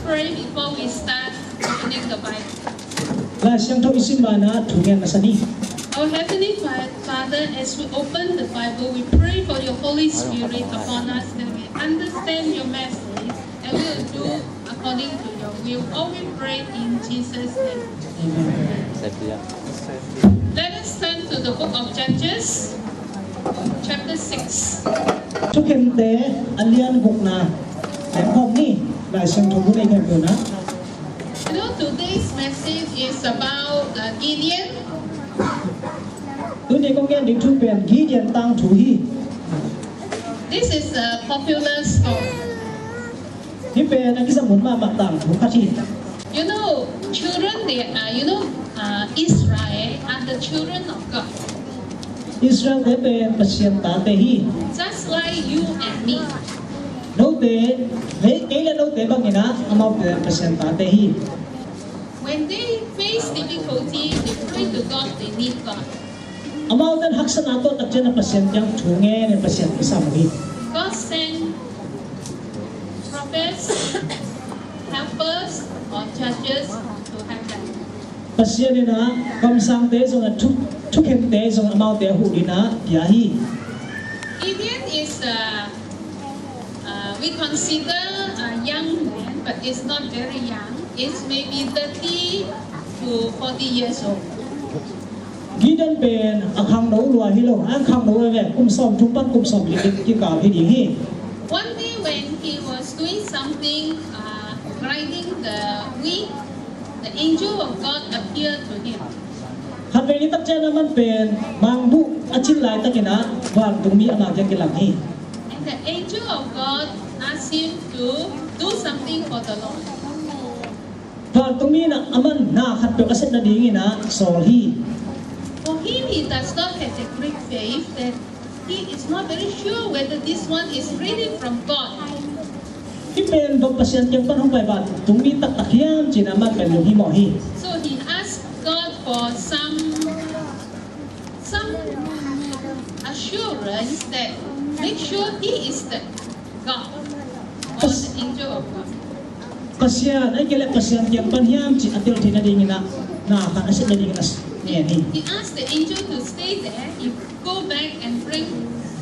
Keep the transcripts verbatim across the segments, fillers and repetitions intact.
Pray before we start opening the Bible. Lai Siangtho i sim banah thu ngen masa ni. Our Heavenly Fa- Father, as we open the Bible, we pray for your Holy Spirit upon us, that we understand your message and we will do according to your will. All we pray in Jesus' name. Amen. Let us turn to the book of Judges, chapter six. Thukhente a lian gukna, a khawm ni, Lai Siangtho hun ei khempeuh na. You know, today's message is about uh, Gideon. Tuni kong gen ding thu pen Gideon tangthu hi. This is a popular story. Hih pen a kizom hun mahmah tangthu khat hi. You know, children, they are, you know, uh, Israel are the children of God. Israelte pen Pasian tate hi. Just like you and me. Note, kei le note bangin ah, amaute Pasian tate hi. When they face difficulty, they pray to God, they need God. Amaute in haksatna tuah tak ciangin Pasian kiang thu ngen in Pasian kisam hi. God send prophets, helpers, or judges to help them. Pasian in ah kamsangte zong a thu, thukhente zong amaute a huh dingin ah pia hi. Gideon is a Uh, we consider a young man, but it's not very young. It's maybe thirty to forty years old. Gideon pen a khangno lua hi lo, a khangno lua ve, kum sawm thum pan kum sawm li kikal hi ding hi. One day when he was doing something, uh, grinding the wheat, the angel of God appeared to him. Khatvei ni tak ciangin aman pen mangbuh a cin laitakin ah vantungmi ama kiang kilang hi. And the angel of God asked him to do something for the Lord. Vantungmi in ah aman na khatpeuh a sep nadingin ah sawl hi. For him, he does not have the great faith that he is not very sure whether this one is really from God. Hih pen bang Pasian kiang pan hong pai vantungmi taktak hiam ci-in aman pen lunghimawh hi. So he asked God for some some assurance that make sure he is the God or the angel of God. Pasian, ahih kei leh Pasian kiang pan hiam cih a tel theih nadingin ah, na khat a sep nadingin ah ngen hi. He asked the angel to stay there. He go back and bring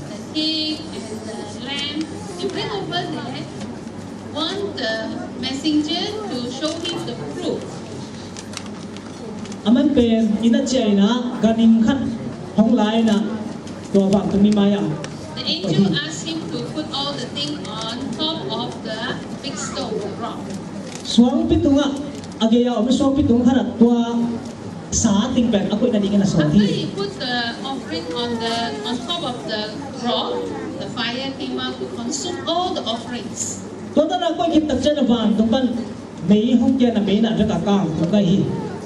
the king and the lamb. He bring over there, want the messenger to show him the proof. Aman pen inn ah ciah in ah ganhing khat hong la in ah tua vantungmi mai-ah. The angel asked him to put all the thing on top of the big stone, the rock. Suangpi tungah, a gei-a om suangpi tung khat ah tua sa ting pen a koih nadingin a sawl hi. After he put the offering on the, on top of the rock, the fire came up to consume all the offerings. Tua tan a koih khit tak ciangin a vantung pan mei hong kian a, mei in ah bek a kang tung kha hi.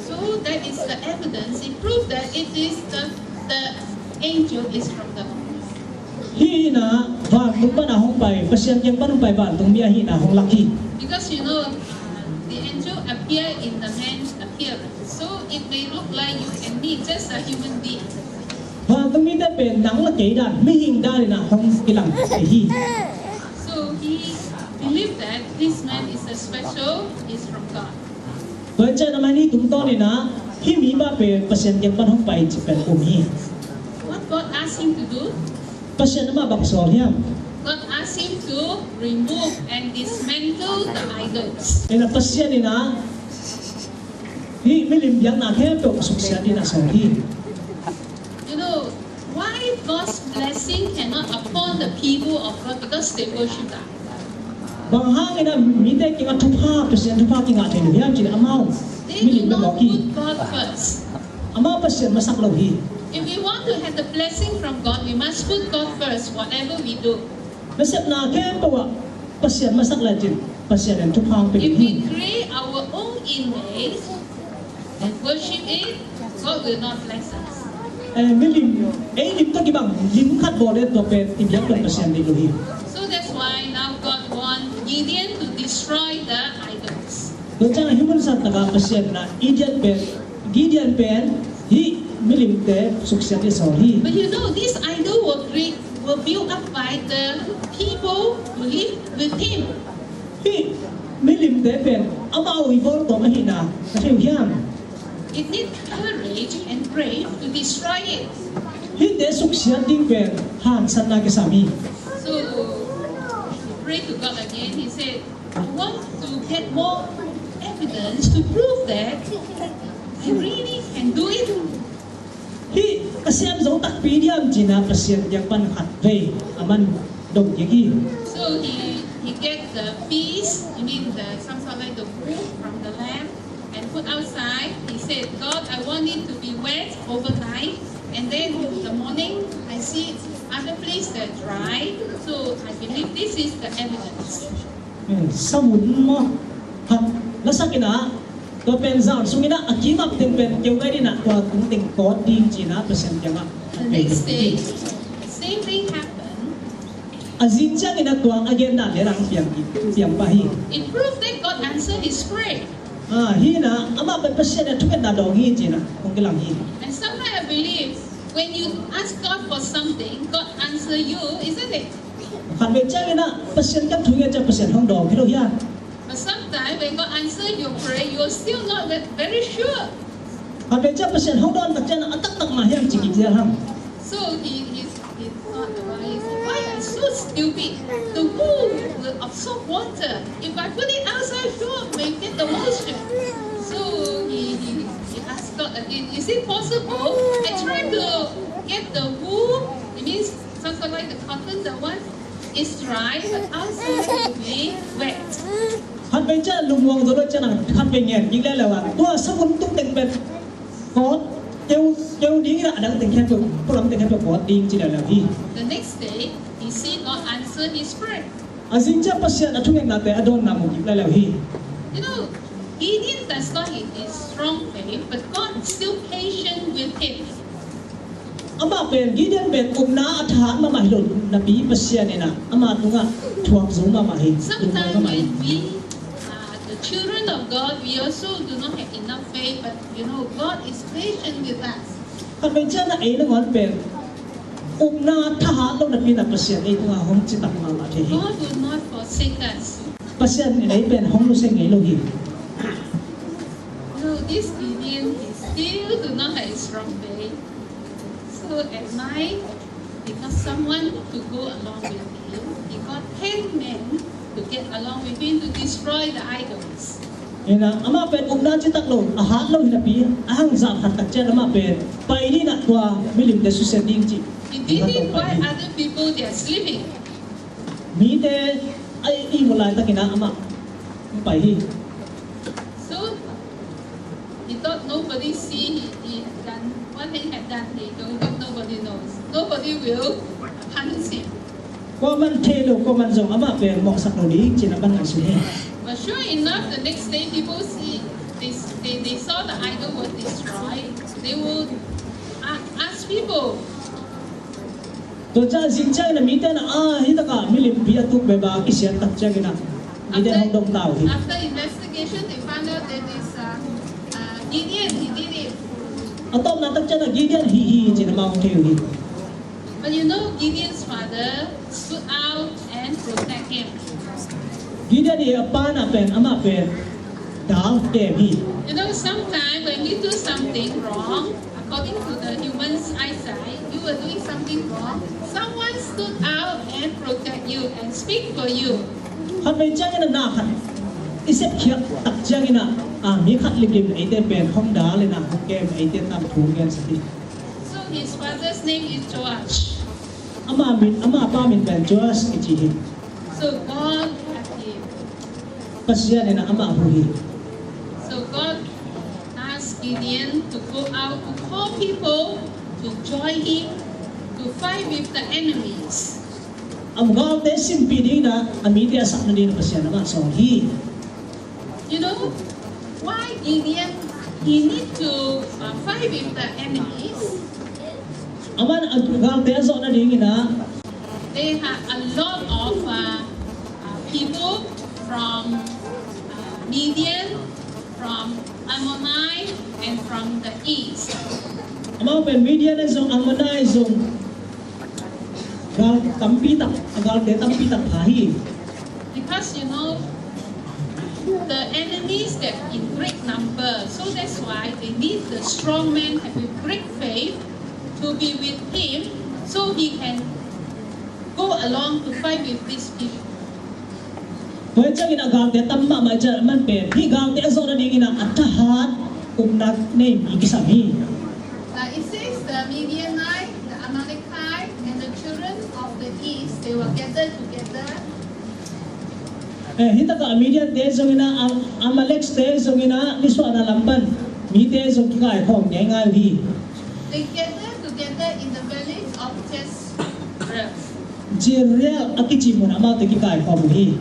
So that is the evidence. It proved that it is the, the angel is from the Lord. Hih in ah vantung pan a hong pai, Pasian kiang pan hong pai vantungmi ahihna hong lak hi. Because, you know, uh, the angel appear in the man's appearance. So it may look like you and me, just a human being. Vantungmite pen nang le kei dan, mihing dan in ah hong kilang thei hi. So he believed that this man is a special, is from God. Tua ciang a man hih tungtawn in ah hih mi mah pen Pasian kiang pan hong pai cih pen um hi. What God asked him to do? Pasian in amah bang sawl hiam? God asked him to remove and dismantle the idols. In ah Pasian in ah hih milim biakna khempeuh a suksiat dingin a sawl hi. You know, why God's blessing cannot upon the people of God? Because they worship God. Bang hangin ah mite kiangah thupha, Pasian thupha kingah thei lo hiam cih leh amau milim bek mawk hi. They do not put God first. Amau Pasian masak lo hi. If we want to have the blessing from God, we must put God first, whatever we do. Nasepna khempeuh ah Pasian masak lecin Pasian in thupha hong pia ding hi. If we create our own image and worship it, God will not bless us. Eh, milim, ei lim tawh kibang lim khat bawl leh tua pen i biak pen Pasian deih lo hi. So that's why now God want Gideon to destroy the idols. Tua ciang hih mun santak ah Pasian in ah Gideon pen, Gideon pen hih milimte suksiat dingin sawl hi. But you know, this idol were create, were built up by the people who live with him. Hih milimte pen amau i bawl tawm ahihna na thei uh hiam? It needs courage and brave to destroy it. Hihte suksiat ding pen hangsanna kisam hi. So he prayed to God again. He said, "I want to get more evidence to prove that I really can do it." Hih ka siam zo takpi diam ci-in ah Pasian kiang pan khat vei a man dong kik hi. So he, he get the piece, I mean the, some sort like the wool from the lamb, and put outside. He said, "God, I want it to be wet overnight, and then the morning I see other place that dry, so I believe this is the evidence." Savun maw, khat lasak in ah, tua pen zan sung in ah a kim ap teng pen keu gai in ah, tua tung teng kawt ding ci-in ah Pasian kiang ah. The next day, the same thing happened. A zing ciangin ah tua a gen dan le lang piang, piang pah hi. It proved that God answered his prayer. Ah, hi in ah amah pen Pasian in ah thungetna dawng hi ci-in ah hong kilang hi. And sometimes I believe when you ask God for something, God answer you, isn't it? Khat vei ciangin ah Pasian kiang thunget ciang Pasian hong dawng hi lo hiam? But sometimes when God answer your prayer, you're still not ve-, very sure. Khat vei ciang Pasian hong dawn tak ciang a taktak mah hiam ci kik zel hang. So he, he, he thought about it. He said, "Why I'm so stupid? The wool will absorb water. If I put it outside, sure, may get the moisture." So he, he, he asked God again, "Is it possible? I try to get the wool, it means something like the cotton, the one is dry, but outside will be wet." Khat vei ciang lungmuang zo lo ciang, khat vei ngen kik leh leh ah, tua savun tung teng pen kawt, keu, keu ding in ah a dang teng khempeuh, pualam teng khempeuh kawt ding ci leh leh hi. The next day, he see God answer his prayer. A zing ciang Pasian a thungetnate a dawnna mu kik leh leh hi. You know, Gideon does not have his strong faith, but God still patient with him. Amah pen, Gideon pen upna a thahat mahmah hi lo napi Pasian in ah amah tungah thuak zo mahmah hi. Sometimes when we, uh, the children of God, we also do not have enough faith, but you know, God is patient with us. Khat vei ciang ah ei nangawn pen upna thahat lo napi in ah Pasian ei tungah hong citak mahmah thei hi. God will not forsake us. Pasian in ei pen hong nusia ngei lo hi. No, this Gideon, he still do not have strong faith. So at night, he got someone to go along with him. He got ten men to get along with him to destroy the idols. Hi in ah amah pen upna citak lo, a hat lo hi napi, a hang zah khat tak ciang amah pen pai ding in ah tua milimte susia ding ci. He did it while other people, they are sleeping. Mite a ihmu laitakin ah amah pai hi. So he thought nobody see he, he had done what he had done. He told God, "Nobody knows. Nobody will punish him." Kuaman thei lo, kuaman zong amah pen mawhsak lo ding ci-in a man ngaihsun hi. But sure enough, the next day people see, they, they, they saw the idol was destroyed. They will a-, ask people. Tua ciang a zing ciangin ah mite in ah, ah, hi takah milimpi a tuk beba kisiat tak ciangin ah mite hong dong ta uh hi. After investigation, they found out that it's, uh, uh, Gideon, he did it. A tawpna tak ciangin ah Gideon hi hi ci-in amau hong thei uh hi. But you know, Gideon's father stood out and protect him. Gideon i a pa in ah pen, amah pen dal kem hi. You know, sometimes when we do something wrong, according to the human's eyesight, you were doing something wrong, someone stood out and protect you and speak for you. Khat vei ciangin ah na khat i sepkhiat tak ciangin ah, ah, mi khat limlim eite pen hong dal in ah hong kem, eite tangthu hong gensak hi. So his father's name is Joash. Amah min, amah pa min pen Joash kici hi. So God help him. Pasian in ah amah huh hi. So God asked Gideon to go out to call people to join him to fight with the enemies. A galte simpih ding in ah, a mite a sak nading in ah Pasian amah sawl hi. You know why Gideon, he need to, uh, fight with the enemies? Aman a galte a zawh nading in ah, they have a lot of, uh, uh, people from, uh, Midian, from Ammoni, and from the east. Amau pen Midian ahi zong, Ammoni ahi zong, gal tampi tak, a galte tampi tak pha hi. Because, you know, The enemies that in great number, so that's why they need the strong man have a great faith to be with him, so he can go along to fight with these people. Tua ciangin a galte tam mahmah ciang a man pen hih galte a zawh nadingin a thahat upna nei mi kisam hi. Uh, it says the Midianite, the Amalekite, and the children of the east, they were gathered together. Eh, hi takah a Midiante zongin a, Am-, Amalekte zongin a, nisuahna lam pan mite zong kikaikhawm ngeingai uh hi. They gathered together in the valley of Jezreel. Jezreel a kici mun amaute kikaikhawm uh hi.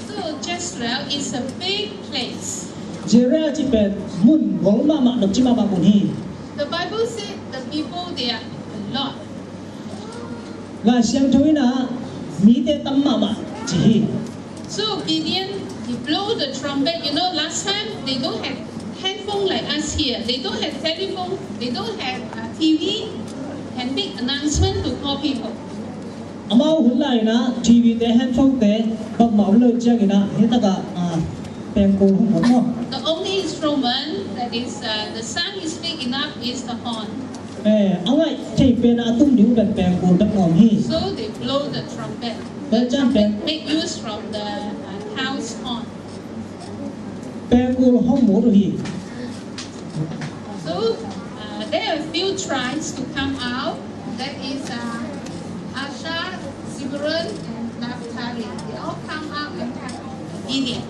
So Jezreel is a big place. Jezreel cih pen mun gol mahmah, nopci mahmah mun hi. The Bible said the people, they are a lot. Lai Siangtho in a mite tam mahmah ci hi. So Gideon, he blow the trumpet. You know, last time they don't have handphone like us here. They don't have telephone. They don't have uh, T V. Can make announcement to call people. Amau hun lai in a T V te, handphone te bangmah om lo ciangin a hi takah, ah, pengkul hong mawk maw? The only instrument that is uh, the sound is big enough is the horn. Eh, a ngaih thei pen a tum ding pen pengkul bek om hi. So they blow the trumpet. The trumpet make use from the uh, cow's horn. Pengkul hong mut uh hi. So uh, there are a few tribes to come out. That is uh, Asher, Zebulun, and Naphtali. They all come out and help Gideon.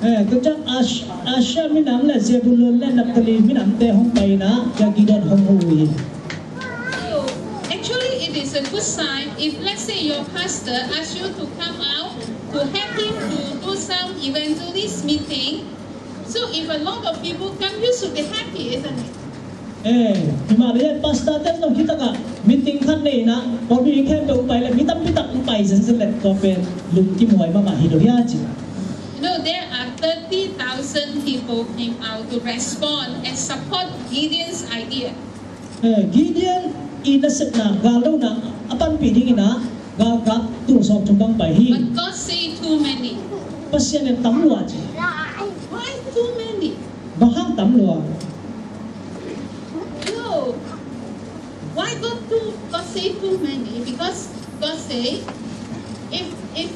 Eh, tua ciang Ash-, Asher minam le Zebulun le Naphtali minamte hong pai in a, tua Gideon hong mu uh hi. So, actually, it is a good sign if, let's say, your pastor asks you to come out to help him to do some evangelist meeting. So, if a lot of people come, you should be happy, isn't it? Eh, himahleh pastor te zong hi takah meeting khat nei in a, pawlpi khempeuh hong pai le, mi tampi tak hong pai zenzen le, tua pen lungkim huai mahmah hi lo hia ci. You know, there are thirty thousand people came out to respond and support Gideon's idea. Eh, Gideon i nasepna, galdona a panpih dingin a galkap tul sawmthum bang pai hi. But God say too many. Pasian in tam lua ci. Why too many? Bang hang tam lua? You know, why God too, God say too many? Because God say, if if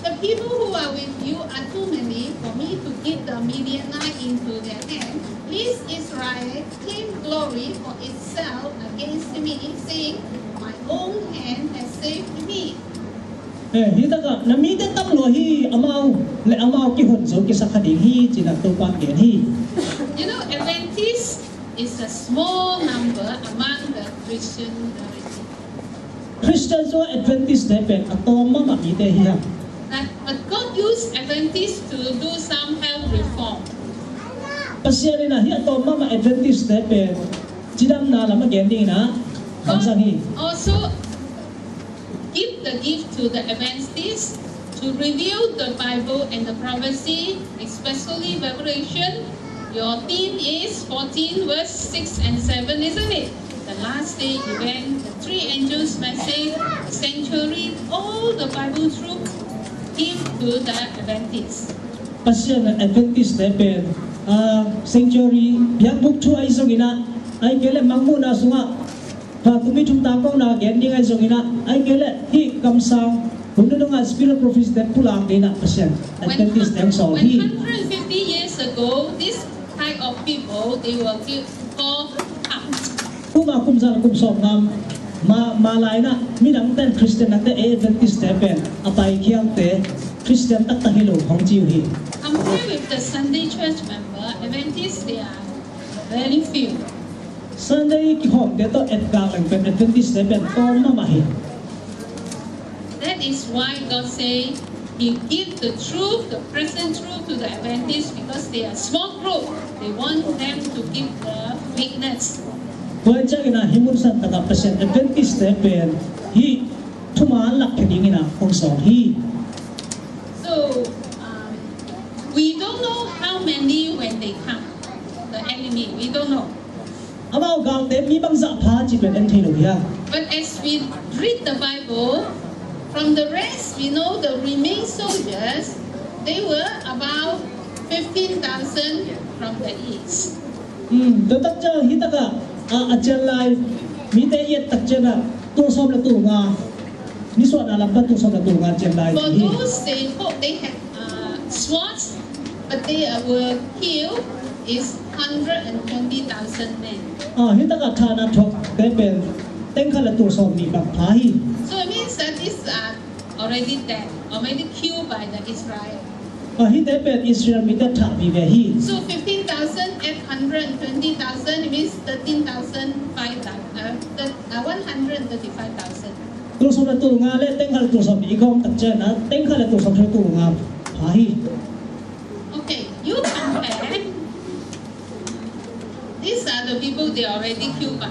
the people who are with you are too many for me to give the Midianite into their hand, please, Israel, claim glory for itself against me, saying, my own hand has saved me. Eh, hi takah na mite tam lua hi, amau le amau kihon zo kisa kha ding hi, ci-in a Topa'n gen hi. You know, Adventist is a small number among the Christian religion. Christian sungah Adventist te pen a tawm mahmah mite hi hang. But, but God used Adventist to do some health reform. Pasian in a hi a tawm mahmah Adventist te pen cidamna lam a gen dingin a kamsang hi. Also give the gift to the Adventist to reveal the Bible and the prophecy, especially Revelation. Your theme is fourteen, verse six and seven, isn't it? The last day event, the three angels' message, sanctuary, all the Bible truth give to the Adventist. Pasian in a Adventist te pen, ah, sanctuary, biakbuk thu ahi zongin a, ahih kei leh mangmuhna sungah Tua tumi thum ta kona gen ding ahi zongin ah, ahih kei leh hih kamsang hun nunung ah spiritual prophecy te pulak dingin ah Pasian Adventist te hong sawl hi. When hundred fifty years ago, this type of people, they were called cult. Kum a kum za le kum sawm ngam ma, ma lai-in ah midangte'n Christian nate, ei Adventist te pen a paikhialte Christian taktak hi lo hong ci uh hi. Compare with the Sunday church member, Adventist, they are very few. Sunday kikhawmte tawh etgak leng pen Adventist te pen tawm mahmah hi. That is why God say He give the truth, the present truth to the Adventist because they are small group. They want them to give the witness. Tua ciangin ah hih mun santak ah Pasian Adventist te pen hih thuman lakkhia dingin ah hong sawl hi. So, um, we don't know how many when they come. The enemy, we don't know. Amau galte mi bangzah pha cih pen en thei lo hi a. But as we read the Bible, from the rest, we know the remaining soldiers, They were about fifteen thousand from the east. Hmm, tua tak ciang hi takah, ah, a cian lai mite i et tak ciangah tul sawm le tul nga, nisuahna lam pan tul sawm le tul nga cian lai. For those they thought they had, uh, swords, but they, uh, were killed is hundred and twenty thousand men. Ah, hi takah thahna thuakte pen teng khat le tul sawm nih bang pha hi. So it means that these are already dead, already killed by the Israel. Ah, hihte pen Israel mite thah vive hi. So fifteen thousand add hundred and twenty thousand, it means thirteen thousand five thousand, uh, thir-, uh, one hundred and thirty-five thousand. Tul sawm le tul nga le teng khat le tul sawm nih i gawm tak ciangah teng khat le tul sawm le tul nga pha hi. Okay, you compare. These are the people they already killed by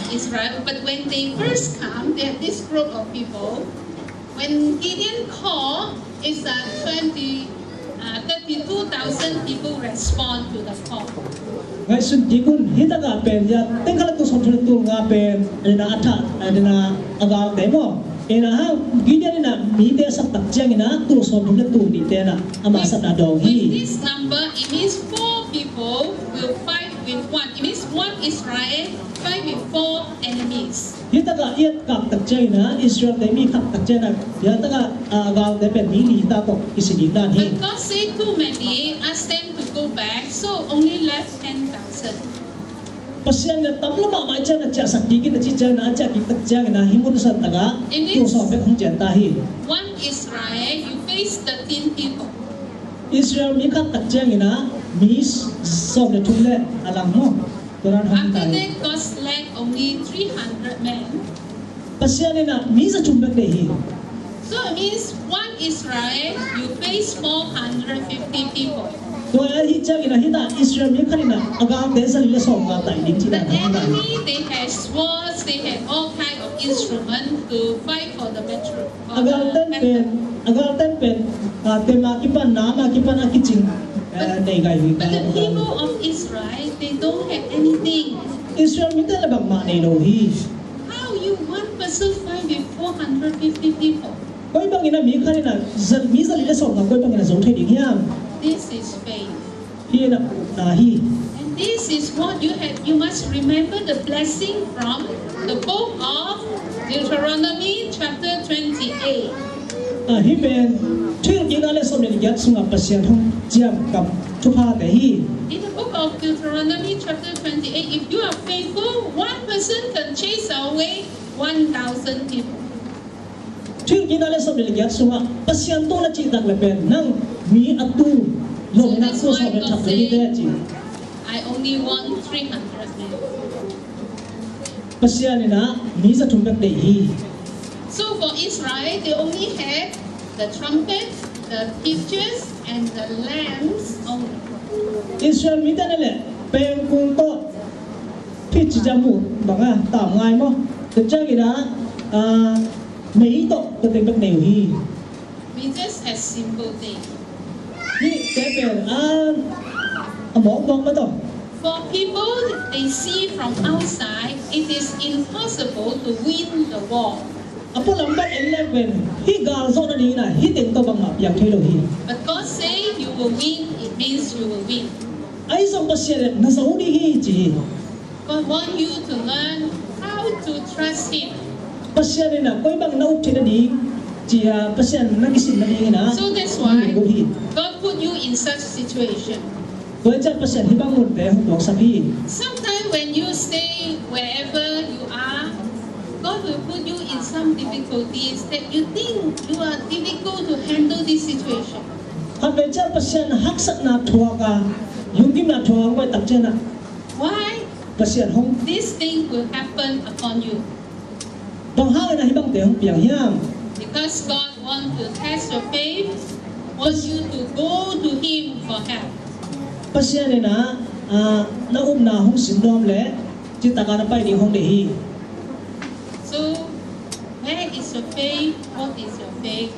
Israel. But when they first come, they had this group of people. When Gideon called, it's, uh, twenty, uh, thirty-two thousand people respond to the call. Ngaihsun kik un, hi takah pen, ya, teng khat le tul sawm le tul nga pen, a dena a thah, a dena a galte maw. Ina ha, Gideon ina mite a sat tak ciangina tul sawm le tul nihte ina ama satna dawng hi. With this number, it means four people will fight with one. It means one Israel fight with four enemies. Hi takah i et kak tak ciangina Israel te mi khat tak ciangina, hi takah a galte pen mi li ta tawh i si ding dan hi. But God say too many, ask them to go back, so only left ten thousand. Pasian in a tam lo mahmah ciangin a ciahsak kik in a ci ciangin a ciah kik tak ciangin a hi mun san takah tul sawm bek hong cian ta hi. One Israel, you face thirteen people. Israel mi khat tak ciangin a mi sawm le thum le a lang maw. Tua dan hong tai. After that, God left only three hundred men. Pasian in a mi za thum bek deih hi. So it means one Israel, you face four hundred fifty people. Tua ahih ciangin a hi ta Israel mi khat in a a galte za li le sawm nga tai ding ci dan hong tai. The enemy, they have swords, they have all kind of instrument to fight for the battle. A galten pen, a galten pen, ah, tem a kipan, nam a kipan a kicing, eh, nei gai hi. But the people of Israel, they don't have anything. Israel mite le bangmah nei lo hi. How you one person fight with four hundred fifty people? Koi bangin a mi khat in a za, mi za li le sawm nga koi bangin a zo thei ding hiam? This is faith. Hi in a upna hi. And this is what you have, you must remember the blessing from the book of Deuteronomy chapter twenty-eight. Ah, hi pen Thuhilhkikna le sawm le giat sungah Pasian hong ciam kam thuphate hi. In the book of Deuteronomy chapter twenty-eight, if you are faithful, one person can chase away one thousand people. Thuhilhkikna le sawm le giat sungah Pasian tawh na cihtak le pen nang mi a tu lo na tua sawm le thap le hi te a ci. I only want three hundred men. Pasian in a mi za thum bek deih hi. So for Israel, they only had the trumpet, the pitchers, and the lambs only. Israel mite na le pengkul tawh phit ci jamu banga tam ngai maw. Tua ciangin a, ah, mei tawh tua teng bek nei uh hi. We just have simple thing. Hihte pen a, a mawkmawk mah tawh. For people they see from outside, it is impossible to win the war. A pualam pan en leng pen hih gal zawhna dingin a hih teng tawh bangmah piang thei lo hi. But God say you will win, it means you will win. Ahi zong Pasian in na zo ding hi ci hi. God want you to learn how to trust Him. Pasian in a koi bang na up theih nading ci a, Pasian na kisin nadingin a. So that's why God put you in such situation. Tua ciang Pasian hih bang munte hong tuaksak hi. Sometimes when you stay wherever you are, God will put you in some difficulties that you think you are difficult to handle this situation. Khat vei ciang Pasian haksatna thuak a, lungkimna thuak a, koi tak ciang a. Why? Pasian hong. This thing will happen upon you. Bang hangin a hih bangte hong piang hiam? Because God want to test your faith, want you to go to Him for help. Pasian in a, ah, na upna hong sin nuam le, cih takin na pai ding hong deih hi. So, where is your faith? What is your faith?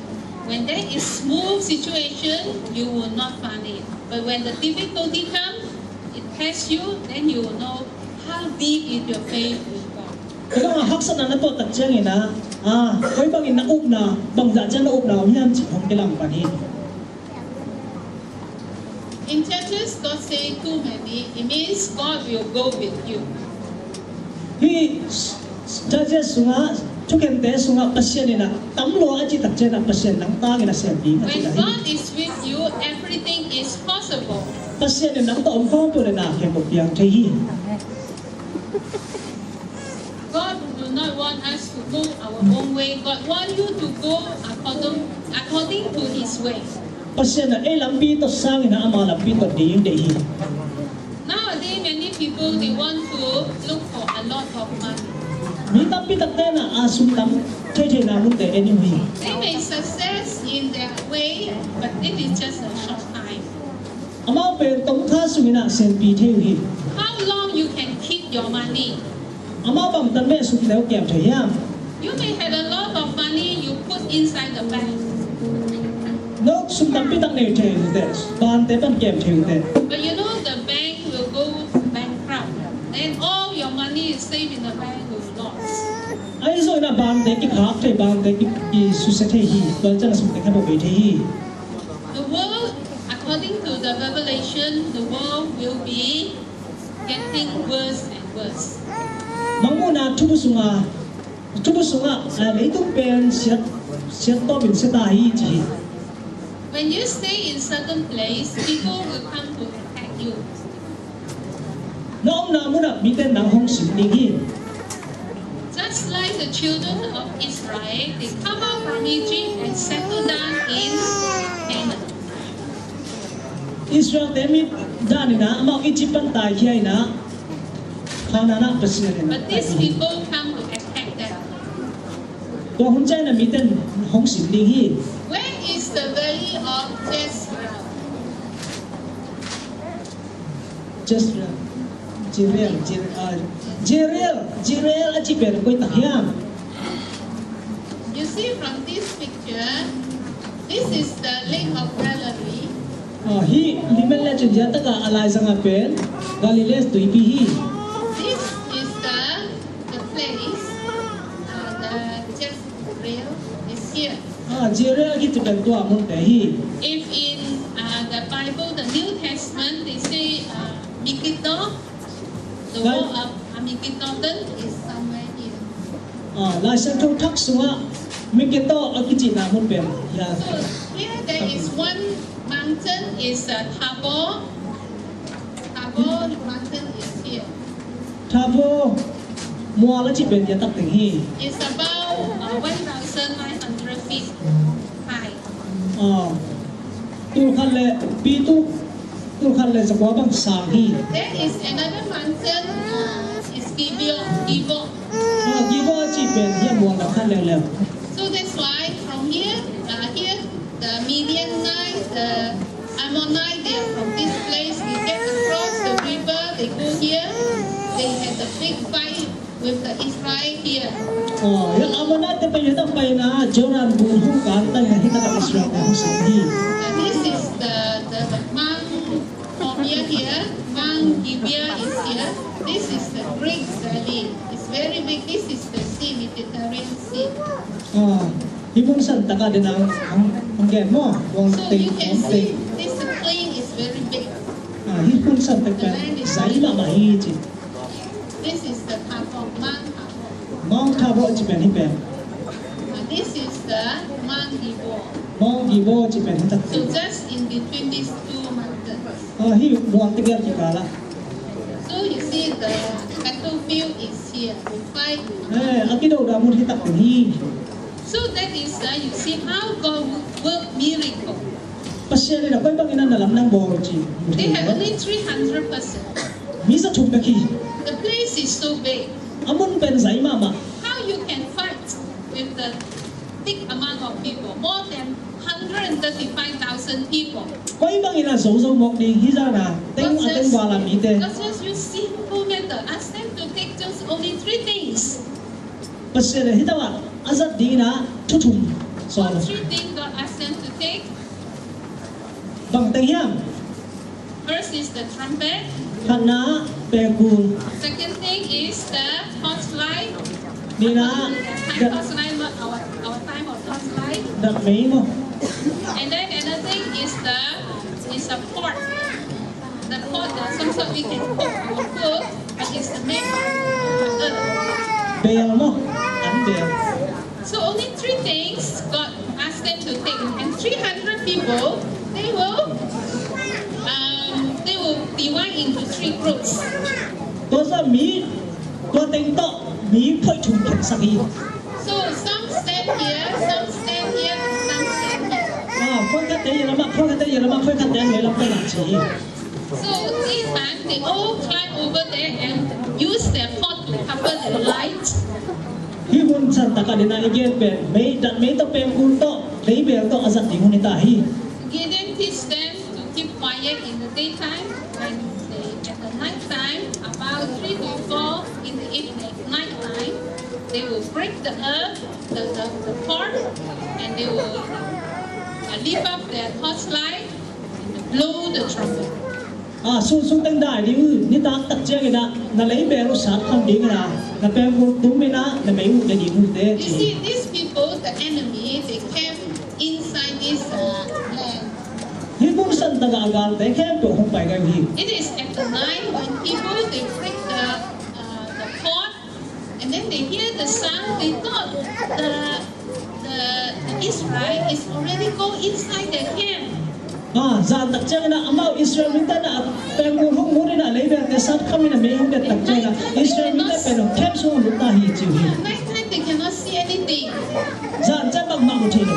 When there is smooth situation, you will not find it. But when the difficulty comes, it tests you, then you will know how deep is your faith with God. Kei bang a haksatna na tuah tak ciangin a, ah, koi bangin na upna, bangzah ciang na upna om hiam cih hong kilang pan hi. In Judges, God say too many. It means God will go with you. Hih Judges sungah, Thukente sungah Pasian in ah tam lua a cih tak ciangin ah Pasian nang tangin a siampi a cih. When God is with you, everything is possible. Pasian in nang tawh om khawm peuh leh na khempeuh piang thei hi. God do not want us to go our own way. God want you to go according, according to His way. Pasian in ah ei lampi tawh sangin ah ama lampi tawh ding deih hi. Nowadays, many people, they want to look for a lot of money. Mi tampi takte in ah a sum tam thei theihna munte en uh hi. They may success in their way, but it is just a short time. Amau pen tongkha sungin ah siampi thei uh hi. How long you can keep your money? Amau bangtan beh sumte uh kem thei hiam? You may have a lot of money you put inside the bank. No sum tampi tak nei thei uh teh, bante pan kem thei uh teh. But you know the bank will go bankrupt. Then all your money is saved in the bank will lost. Ahi zongin ah bante kikhak thei, bante ki, kisusia thei hi. Tua ciang a sumte khempeuh bei thei hi. The world, according to the Revelation, the world will be getting worse and worse. Mangmuhna thubu sungah, thubu sungah, ah, leitung pen siat, siat tawpin sia ta hi ci hi. When you stay in certain place, people will come to attack you. Na omna munah mite nang hong sim ding hi. Just like the children of Israel, they come out from Egypt and settle down in Canaan. Israel-te mi dan in ah amau Egypt pan taikhia in ah Kanaan ah Pasian in ah. But these people come to attack them. Tua hun ciangin ah mite hong sim ding hi. Where is the valley of Jezreel? Jezreel, Jezreel, Jezreel, ah, Jezreel, Jezreel a cih pen koi tak hiam? You see from this picture, this is the Lake of Galilee. Ah, hih lim en lecin zia takah a laizangah pen Galilee tuipi hi. This is the, the place, uh, the Jezreel is here. Ah, Jezreel a kici pen tua munte hi. If in, uh, the Bible, the New Testament, they say, uh, Megiddo, the wall of, uh, Megiddo is somewhere here. Ah, Lai Siangtho Thak sungah Megiddo a kicihna mun pen. So here there is one mountain, is, uh, Tabor. Tabor mountain is here. Tabor mual a cih pen zia tak teng hi. It's about, uh, one thousand nine hundred feet high. Ah, tul khat le, pi tul, tul khat le zakua bang sang hi. There is another mountain, uh, is Gibeon, Gibeon. Ah, Gibeon a cih pen zia mual bang khat leuleu. So that's why from here, uh, here, the Midianite, the Ammonite, they are from this place. They get across the river, they go here. They had a big fight with the Israel here. Oh, ya Ammonite te pai, ya ta pai na Jordan bun hong kan ta ya hi ta ka Israel te hong sa hi. Uh, this is the, the, the Mount Moriah here. Mount Gibeah is here. This is the Greek Valley. It's very big. This is the sea, Mediterranean Sea. Ah, hih mun san taka den ang, ang, ang gen maw. So you can see this plain is very big. Ah, hih mun san taka zai mahmah hi ci. This is the Tabor, Mount Tabor. Mount Tabor ci pen hih pen. Uh, this is the Mount Gibeon. Mount Gibeon ci pen hih tak. So just in between these two mountains. Ah, hih mual tegel kikal ah. So you see the battlefield is here. We fight. Eh, a kidona mun hih tak pen hi. So that is, uh, you see how God work miracle. Pasian in a koi bangin a na lamdang bawl ci. They have only three hundred person. Mi za thum bek hi. The place is so big. A mun pen zai mahmah. How you can fight with the big amount of people, more than hundred and thirty-five thousand people? Koi bangin a zozo mawk ding hi zana. Teng a teng vala mite. God says, you simple matter. Ask them to take just only three things. Pasian in hih tawh a zat dingin a thu thum sawl. What three things God asked them to take? Bang teng hiam? First is the trumpet. Khatna, pekul. Second thing is the torchlight. Nihna, time torchlight, not our, our time of torchlight. Dak mei maw. And then another thing is the, is a pot. Some sort we can cook our food, but it's the main one. Bel maw? An bel. So only three things God asked them to take, and three hundred people, they will, um, they will divide into three groups. Tua zah mi, tua teng tawh mi phoih thum phatsak hi. So some stand here, some stand here, some stand here. Ah, phoih khatte i lamah, phoih khatte i lamah, phoih khatte a nuai lam peuh lam ci hi. So this time they all climb over there and use their pot to cover their light. Hih hun santak ah dinah i gen pen mei, dat mei tawh, pengkul tawh, leibel tawh a zat ding hun hi ta hi. Gideon teach them to keep quiet in the daytime, when they, at the night time, about three to four in the evening, night time, they will break the earth, the, the, the pot, and they will, uh, lift up their torchlight and blow the trumpet. Ah, sun sung teng dai ding uh, nitak tak ciangin ah na leibel uh sat kham ding uh, na pengkul tum in ah na mei uh ne ding uh te ci. You see, these people, the enemy, they came inside this, uh, land. Hih mun santak ah a galte khempeuh hong pai gai uh hi. It is at the night when people, they break the, uh, the pot, and then they hear the sound, they thought the, the, the Israel is already go inside their camp. Ah, zan tak ciangin ah amau Israel mite in ah pengkul hong mut in ah leibelte sat kham in ah mei hong det tak ciangin ah Israel mite pen camp sung hong lut ta hi ci uh hi. Yeah, night time they cannot see anything. Zan ciang bangmah mu thei lo.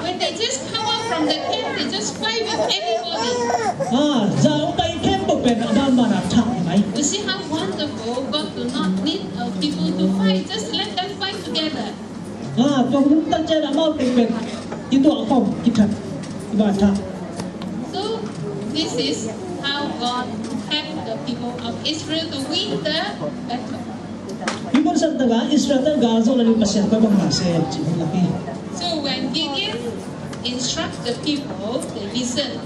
When they just come out from the camp, they just fight with everybody. Ah, zan hong pai khempeuh pen a banban a thak hi mai. You see how wonderful, God do not need, uh, people to fight. Just let them fight together. Ah, tua hun tak ciang amau teng pen kituah khawm, kithat, kibanthak. So this is how God helped the people of Israel to win the battle. Hih mun santak ah Israel te gal zawh nading Pasian koi bangmah sem cih hong lak hi. So when Gideon instruct the people, they listen.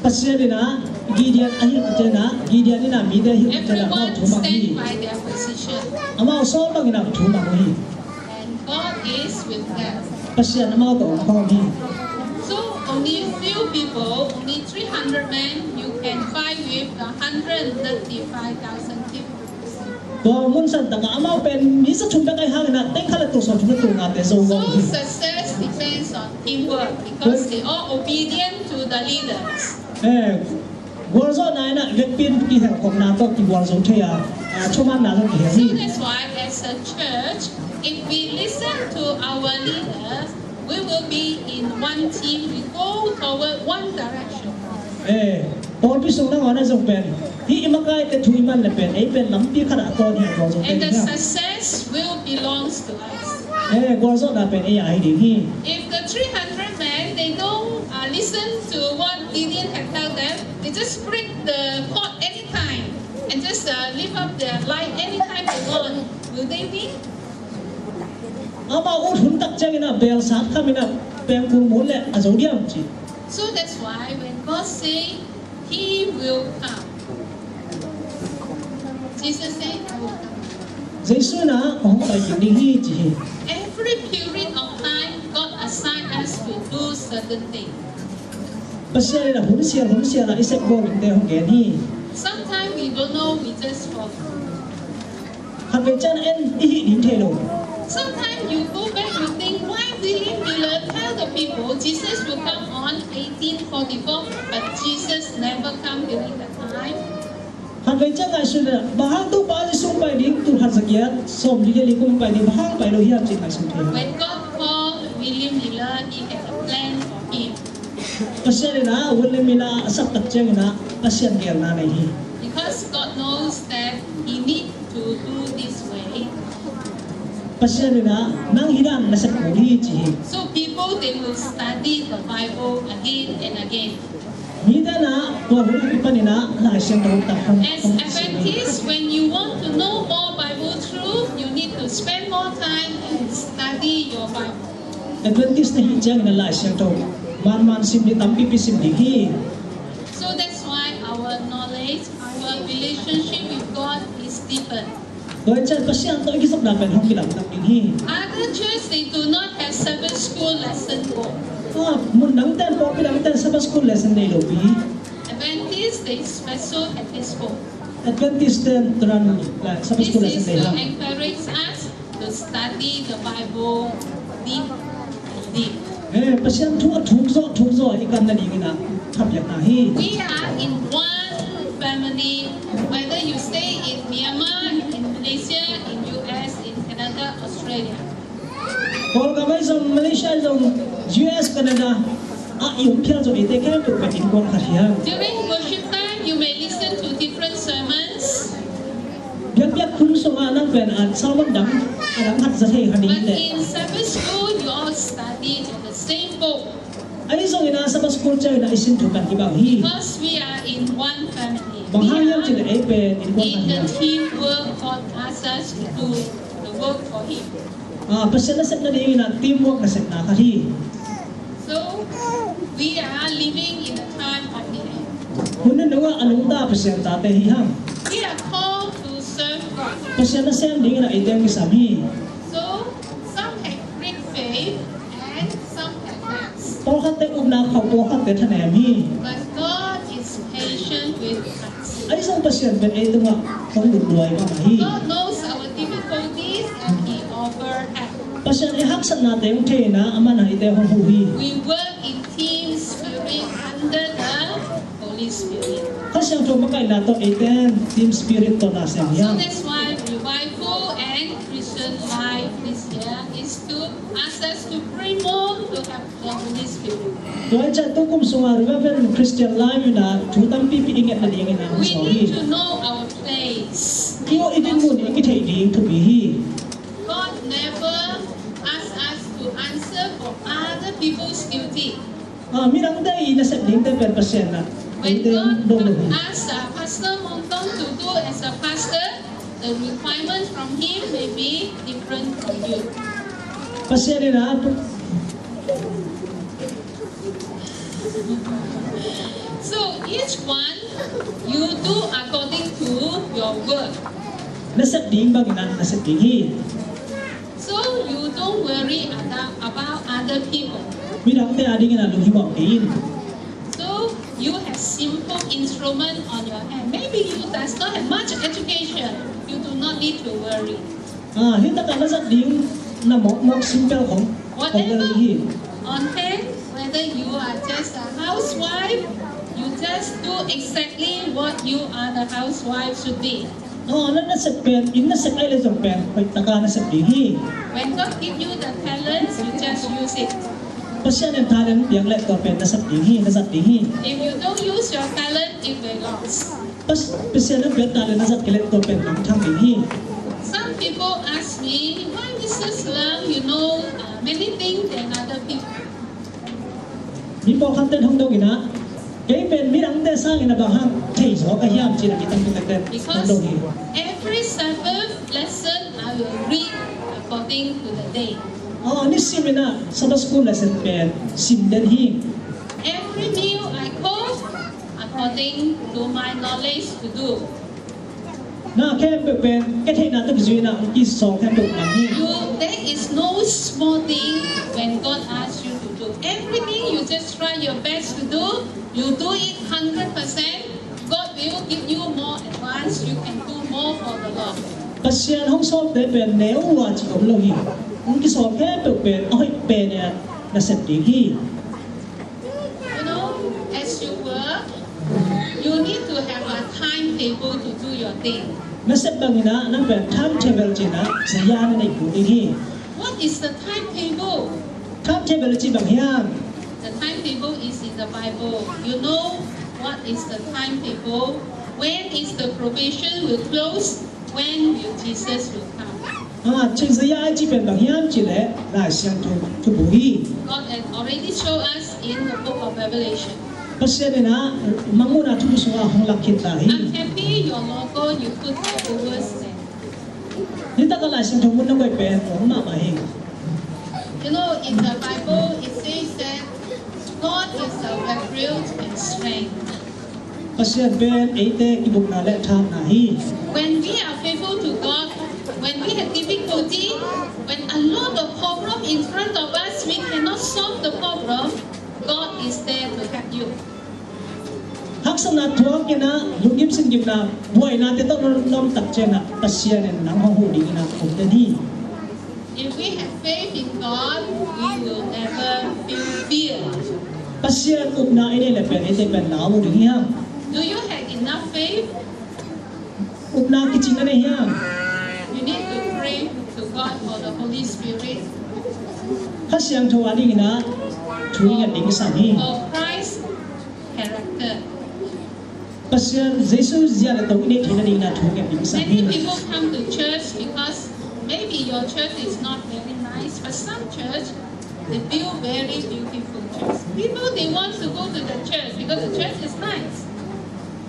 Pasian in ah Gideon a hilh tak ciangin ah, Gideon in ah mite a hilh tak ciangin ah amau thumang hi. Everyone stand by their position. Amau sawl bangin ah thumang hi. And God is with them. Pasian amau tawh hong om hi. So only few people, only three hundred men, you can fight with the hundred and thirty-five thousand people. Tua mun santak ah amau pen mi za thum bek ahih hangin ah teng khat le tul sawm thum le tul ngate zo ngawt hi. So success depends on teamwork because they all obedient to the leaders. Eh, gualzawhna in ah vekpi in kihel khopna tawh kigualzo thei a, ah, thumanna tawh kihel hi. So that's why as a church, if we listen to our leaders, we will be in one team, we go toward one direction. Eh, pawlpi sung nangawn ah zong pen hih i makaite thu i man le pen ei pen lampi khat ah a tawn hi, gualzo thei hi. And the success will belongs to us. Eh, gualzawhna pen ei a hi ding hi. If the three hundred men, they don't, uh, listen to what Gideon had tell them, they just break the pot anytime and just, uh, lift up their light anytime they want, will they win? Amau ut hun tak ciangin ah bel sat kham in ah pengkul mut leh a zo diam ci. So that's why when God say He will come, Jesus say, "I will come." Jesu in ah hong pai kik ding hi ci hi. Every period of time, God assign us to do certain thing. Pasian in ah hun sial hun sial ah i sep bawl dingte hong gen hi. Sometimes we don't know, we just forget. Khatvei ciang en i hih ding thei lo. Sometimes you go back, you think, why William Miller tell the people Jesus will come on eighteen forty-four, but Jesus never come during that time? Khatvei ciang ngaihsun in ah, bang hang Topa Jesu pai ding, tul khat za giat sawmli le li kum pai ding, bang hang pai lo hiam ci ngaihsun thei. When God called William Miller, he had a plan for him. Pasian in ah William Miller a sap tak ciangin ah Pasian gelna nei hi. Because God knows that he need to do this way. Pasian in ah nang hih dan na sep kul hi ci hi. So people, they will study the Bible again and again. Mite in ah tua hun ah kipan in ah Lai Siangtho tak hong, as hong sim hi. Adventists, when you want to know more Bible truth, you need to spend more time and study your Bible. Adventist na hih ciangin ah Lai Siangtho manman sim ding, tampipi sim ding hi. So that's why our knowledge, our relationship with God is deeper. Tua ciang Pasian tawh i kizopna pen hong kilamdang ding hi. Other church, they do not have Sabbath school lesson book. Ah, mun dangte in, pawlpi dangte in Sabbath school lesson nei lo pi hi. Adventist, Say special at this school. Adventist ten turan, like, Sabbath school lesson day, ha? This is to encourage us to study the Bible deep, deep. Eh, Pasian thu a thuk zawh, thuk zawh i kan nadingin a khapiakna hi. We are in one family, whether you stay in Myanmar, in Malaysia, in U S, in Canada, Australia. Kawlgam ahi zong, Malaysia ahi zong, U S, Canada ah i om phial zong eite khempeuh pen innkuan khat hi hang. During worship time, you may listen to different sermons. Biakpiak hun sungah nang pen a sermon dang, a dang khat za thei kha ding. But in Sabbath school, you all study in the same book. Ahi zongin a Sabbath school ciangin a i sin thu pen kibang hi. Because we are in one family. Bang hang hiam cih leh ei pen innkuan khat hi hang. In the teamwork God asks us to do the work for Him. Ah, Pasian nasep nadingin a teamwork nasepna khat hi. So, we are living in the time of the end. Hun nunung ah a nungta Pasian tate hi hang. We are called to serve God. Pasian nasem dingin a eite hong kisam hi. So, some have great faith and some have less. Pawlkhatte upna khauh, pawlkhatte thanem hi. But God is patient with us. Ahi zong Pasian pen ei tungah hong lungduai mahmah hi. God knows our difficulties and He offer help. Pasian ei haksatnate hong thei in a, aman a eite hong huh hi. We work in team spirit under the Holy Spirit. Kha Siangtho makaihna tawh eite in team spirit tawh na sem hi hang. So that's why revival and Christian life this year is to ask us to pray more to have the Holy Spirit. Tua ahih ciang tukum sungah revival, Christian life in a thu tampipi i nget nadingin a hong sawl hi. We need to know our place. I aw i dinmun i kitheih ding thupi hi. God never asks us to answer for other people's duty. Ah, midangte i nasep dingte pen Pasian in a eite hong dong lo hi. When God asks, uh, Pastor Mong Tong to do as a pastor, the requirements from him may be different from you. Pasian in a So each one, you do according to your work. Nasep ding bangin a nasep ding hi. So you don't worry about, about other people. Midangte adingin a lunghimawh kei in. So you have simple instrument on your hand. Maybe you does not have much education. You do not need to worry. Ah, hih takah na zat ding na mawkmawk simple khong, khong na hi. Whatever on hand, whether you are just a housewife, you just do exactly what you are the housewife should be. Ah, na nasep pen, inn nasep ahih leh zong pen hoih taka nasep ding hi. When God give you the talents, you just use it. Pasian in talent piak leh tua pen nasep ding hi, na zat ding hi. If you don't use your talent, it will lost. Pas-, Pasian in a piak talent na zat kei leh tua pen mangthang ding hi. Some people ask me, "Why, Missus Lam, you know, uh, many things than other people?" Mi pawlkhatte in hong dong in a, "Kei pen midangte sangin a bang hang thei zaw ka hiam?" ci-in a mi tampi takte in hong dong hi. Because every Sabbath lesson I will read according to the day. Ah, nisim in a Sabbath school lesson pen sim den hi. Every meal I cook according to my knowledge to do. Na khempeuh pen ka theihna tawh kizui in a hong kisawl khempeuh man hi. You, there is no small thing when God asks you to do. Everything you just try your best to do, you do it hundred percent, God will give you more advance. You can do more for the Lord. Pasian hong sawlte pen neu lua cih om lo hi. Hong kisawl khempeuh pen a hoih pen in a nasep ding hi. You know, as you work, you need to have a timetable to do your thing. Nasep bangin a nang pen timetable ci-in a saya na neih kul ding hi. What is the timetable? Timetable ci bang hiam? The timetable is in the Bible. You know what is the timetable? When is the probation will close? When will Jesus will come? Ah, cing saya ai ci pen bang hiam cih leh Lai Siangtho thubu hi. God has already shown us in the book of Revelation. Pasian in a Mangmuhna thubu sungah hong lak khin ta hi. I'm happy your logo you put the words there. Nitak a Lai Siangtho mun na koih pen hong mahmah hi. You know, in the Bible, it says that God is our refuge and strength. Pasian pen eite kibukna le thahatna hi. When we are faithful to God, when we have difficulty, when a lot of problem in front of us, we cannot solve the problem, God is there to help you. Haksatna thuak in ah, lunggim singgimna, buainate tawh na om tak ciangin ah, Pasian in nang hong huh dingin ah om den hi. If we have faith in God, we will never feel fear. Pasian upna i neih leh pen eite pen lau ding hi hang. Do you have enough faith? Upna kicing na nei hiam? You need to pray to God for the Holy Spirit, Kha Siangtho a dingin ah thu i nget ding kisam hi. for Christ's character. Pasian Jesu zia le tong i neih theihna dingin ah thu i nget ding kisam hi. Many people come to church because maybe your church is not very nice, but some church, they build very beautiful church. People, they want to go to the church because the church is nice.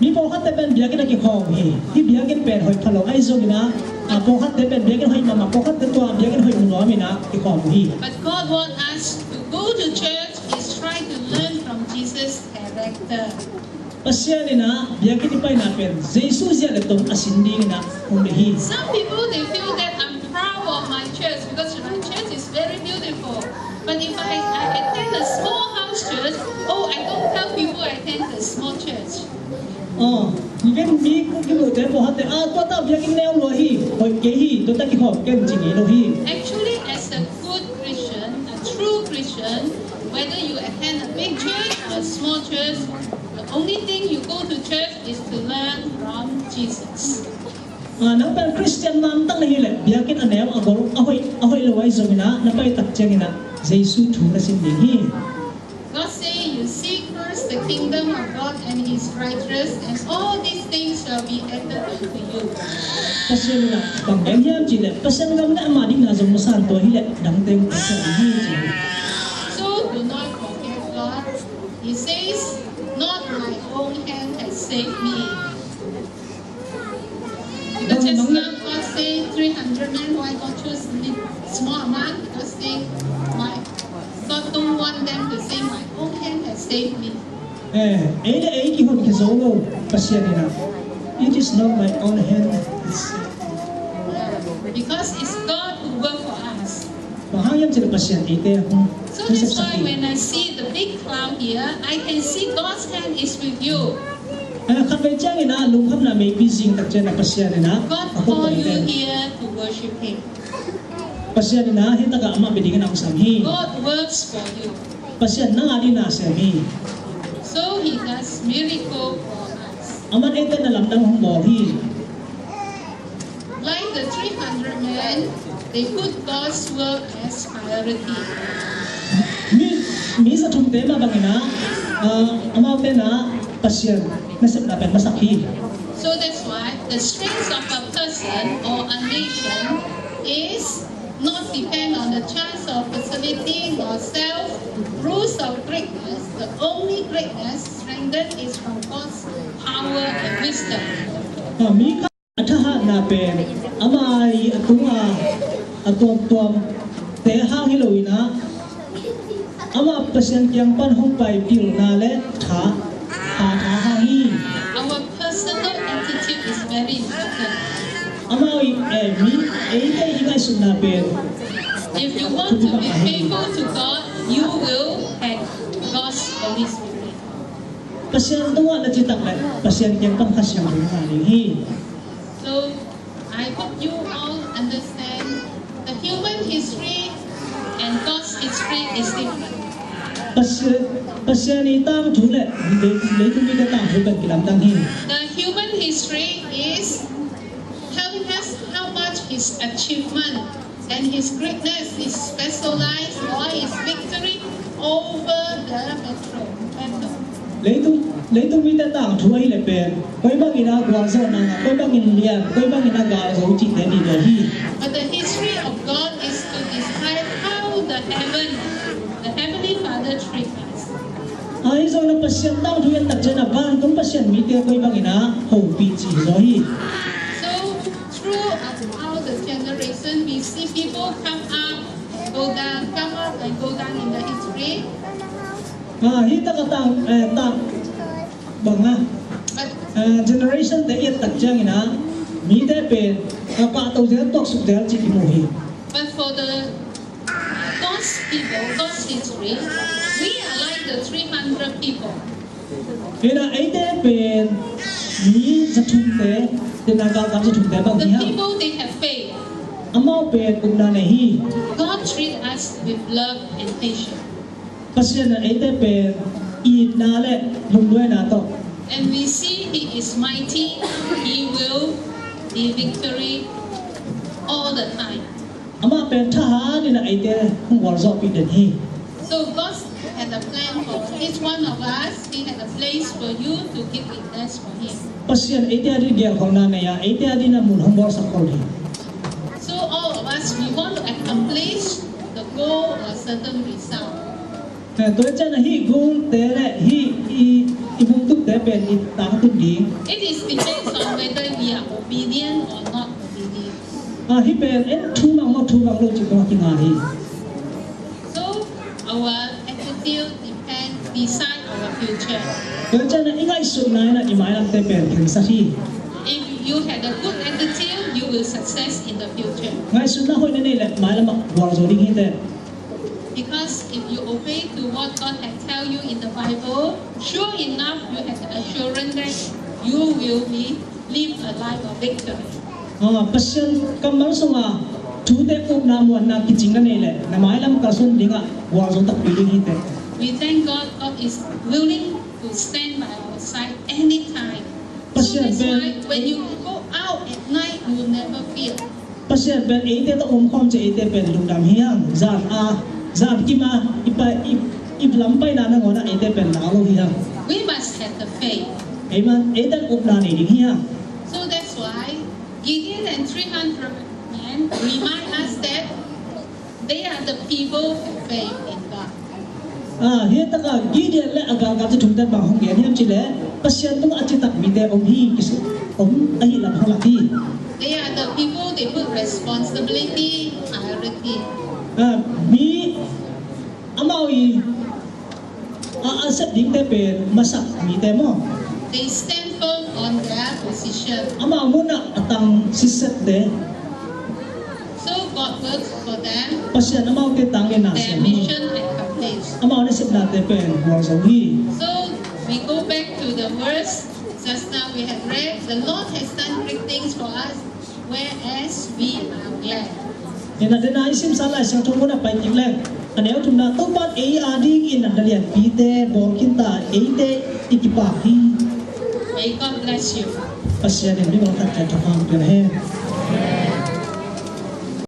Mi pawlkhatte pen biakinn ah kikhawm hi. Hih biakinn pen hoih pha lo ahi zongin ah, a pawlkhatte pen biakinn hoih mahmah, pawlkhatte tua biakinn hoih mu nuam in ah kikhawm uh hi. But God wants us to go to church is try to learn from Jesus' character. Pasian in ah biakinn i paina pen Jesu zia le tong a sin dingin ah hong deih hi. Some people, they feel that I'm proud of my church because my church is very beautiful. But if I, I attend a small house church, oh, I don't tell people I attend a small church. Aw, mi ken mi kimuhte pawlkhatte, ah, tua ta biakinn neu lua hi, hoih kei hi, tua ta kikhawm ken ci ngei lo hi. Actually, as a good Christian, a true Christian, whether you attend a big church or a small church, the only thing you go to church is to learn from Jesus. Ah, nang pen Christian mantak na hi leh, biakinn a neu a gol, a hoih, a hoih lo ahi zongin ah, na pai tak ciangin ah Jesu thu na sin ding hi. God say, you seek first the kingdom of God and his righteousness, and all these things shall be added unto you. Pasian in ah bang gen hiam cih leh, Pasian gam le ama dikna zong masa in tua hi leh, dangte hong piaksak ding hi ci hi. So do not forget God. He says, not my own hand has saved me. Because just now God say three hundred men, why God choose small amount? Because say, my God don't want them to say, my own hand has saved me. Eh, ei le ei kihonkhia zo lo, Pasian in ah, it is not my own hand, it's Because it's God who work for us. Bang hang hiam cih leh Pasian eite hong So that's why when I see the big cloud here, I can see God's hand is with you. Eh, khatvei ciangin ah lungkhamna meipi zing tak ciangin ah Pasian in ah God call you here to worship Him. Pasian in ah hih takah amah bia dingin ah hong sam hi. God works for you. Pasian nang a dingin na sem hi. So He does miracle for us. Aman eite na lamdang hong bawl hi. Like the three hundred men, they put God's work as priority. Mi, mi za thumte mah bangin ah, ah, amaute na Pasian nasepna pen masak hi. So that's why the strength of a person or a nation is not depend on the chance of facility nor self rules of greatness. The only greatness strengthened is from God's power and wisdom. Ah, mi khat a thahatna pen ama ii a tunga a tuamtuamte hang hi lo in ah, amah Pasian kiang pan hong pai pilna le tha, tha, tha hang hi. Our personal attitude is very important. Amau ii, eh, mi, eite ii ngaihsutna pen If you want to be faithful to God, you will have God's Holy Spirit. Pasian tungah na citak leh Pasian kiang pan Kha Siangtho na ngah ding hi. So I hope you all understand the human history and God's history is different. Pasian, Pasian ii tangthu le lei, leitung mite tangthu pen kilamdang hi. The human history is telling us how much his achievement and his greatness, his specialized or his victory over the battle. Leitung, leitung mite tangthu ahih leh pen koi bangin a gualzawhna ngah, koi bangin lian, koi bangin a gal zo cihte ding hi. But the history of God is to describe how the heaven, the Heavenly Father treats us. Ahi zongin a Pasian tangthu i et tak ciangin a vantung Pasian mite koi bangin a hopih cih zaw hi. So throughout the generation, we see people come up, go down, come up and go down in the history. Ah, hih tak a tang, eh, tang bang a, But eh, generation te i et tak ciangin a mite pen a pahto zel, tuaksuk zel cih kimu hi. But for the God's people, God's history, we are like the three hundred people. Hina eite pen mi zathumte, tena galkap zathumte bang hi hang. The people, they have faith. Amau pen upna nei hi. God treat us with love and patience. Pasian in eite pen itna le lungduaina tawh. And we see He is mighty. He will be victory all the time. Amah pen thahat in eite hong gualzawhpih den hi. So God had a plan for each one of us. He had a place for you to give witness for Him. Pasian eite adingin gelkholhna nei a, eite adingin mun hong bawlsak khol hi. So all of us, we want to accomplish the goal or certain result. Eh, tua ciangin hih gulte le hih i, i bungtutte pen i tangtun ding. It is depends on whether we are obedient or not obedient. Ah, hih pen en thu mang maw, thu mang lo cih tawh kinga hi. So our attitude depend, decide our future. Tua ciangin i ngaihsutna in i mailamte pen khensat hi. If you had a good attitude, you will success in the future. Ngaihsutna hoih na neih leh mailam ah gualzo ding hi teh. Because if you obey to what God had tell you in the Bible, sure enough, you have the assurance that you will be live a life of victory. Ah, Pasian kammal sunga thute upna muanna kicing na neih leh na mailam kalsuan dingah gualzo takpi ding hi teh. We thank God, God is willing to stand by our side anytime. So Pasian that's pen why when you go out at night, you will never fear. Pasian pen eite tawh om khawm ciang eite pen lungdam hi hang. Zan a, zan kim a i pai, i, i lam paina nangawn ah eite pen lau lo hi hang. We must have the faith. Amen. Eite upna nei ding hi hang. So that's why Gideon and three hundred men remind us that they are the people who faith in God. Ah, hih takah Gideon le a galkapte thumte bang hong gen hiam cih leh Pasian tungah a citak mite om hi, kisu om ahih lam hong lak hi. They are the people they put responsibility, priority. Ah, mi amau i a, a sep dingte pen masak mite maw. They stand firm on their position. Amau munah a tang sitsette. So God works for them. Pasian amaute tangin na sem hi. Their mission accomplished. Amau nasepnate pen gualzo hi. So we go back to the verse just now we have read. The Lord has done great things for us, whereas we are glad. Hina dena i simsa Lai Siangtho munah pai kik leng, a neu thumna, Topa in ei adingin a na lianpite bawl khinta, eite i kipak hi. May God bless you. Pasian in mi bangkhat pen thupha hong pia hen.